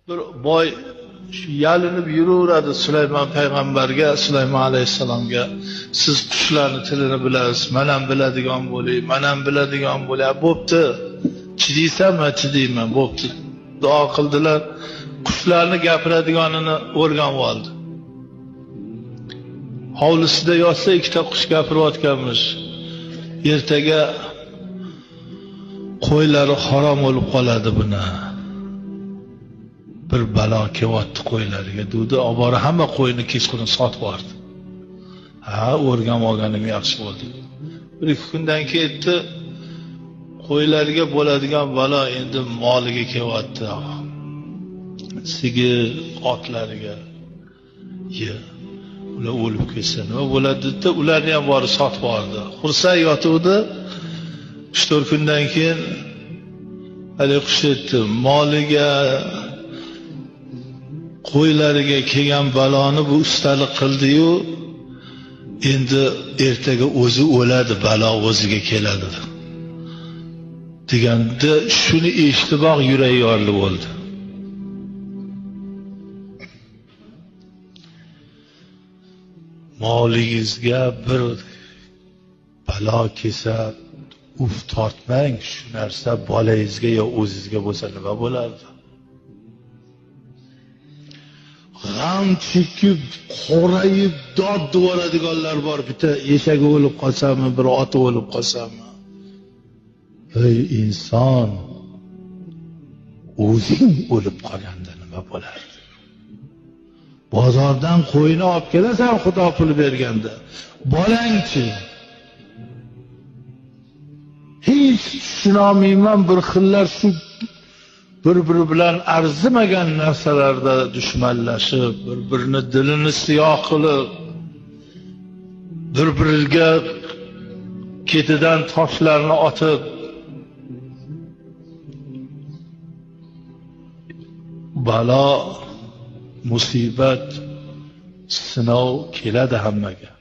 Bir boy yalinib yuraveradi Sulaymon payg'ambarga, Sulaymon alayhissalomga, siz qushlarni tilini bilasiz, men ham biladigan bo'lay, men ham biladigan bo'lay. Bo'pti. Chidaysanmi? Chidayman, bo'pti. Duo qildilar. Qushlarni gapiradiganini o'rganib oldi. Hovlisida yotsa ikkita qush gapirayotganmish. Ertaga qo'ylari harom bo'lib qoladi buni. Bir balo kelyapti qo'ylariga dedi. Obora hamma qo'yni kechqurun sotib yubordi. Ha, o'rganib olganim yaxshi bo'ldi. Bir ikki kundan ketdi. Qo'ylarga bo'ladigan balo endi moliga kelyapti. Sigir, otlariga. Ye. Ular o'lib ketsa nima bo'ladi dedi, ularni ham borib sotib yubordi. Xursand yotuvdi. 3-4 kundan keyin haligi qush aytdi, moliga, qo'ylariga kelgan baloni bu ustalik qildi-yu, endi ertaga o'zi o'ladi, balo o'ziga keladi. Deganda shuni eshitiboq yuragi yorilib o'ldi. Molingizga bir balo kelsa, uf tortmang, shu narsa bolangizga yo o'zingizga bo'lsa nima bo'lardi? G'am chekib, qorayib, dod devoradiganlar bor. Bitta eshagi o'lib qolsami, bir oti o'lib qolsami. Ey inson, o'zing o'lib qolganda nima bo'lardi? Bozordan qo'yni olib kelasan, Xudo pul berganda. Bolangchi? Hech tushunolmayman, bir xillar shu bir-biri bilan arzimagan narsalarda dushmanlashib, bir-birini dilini siyoh qilib, bir-biriga ketidan toshlarni otib, balo, musibat, sinov keladi hammaga.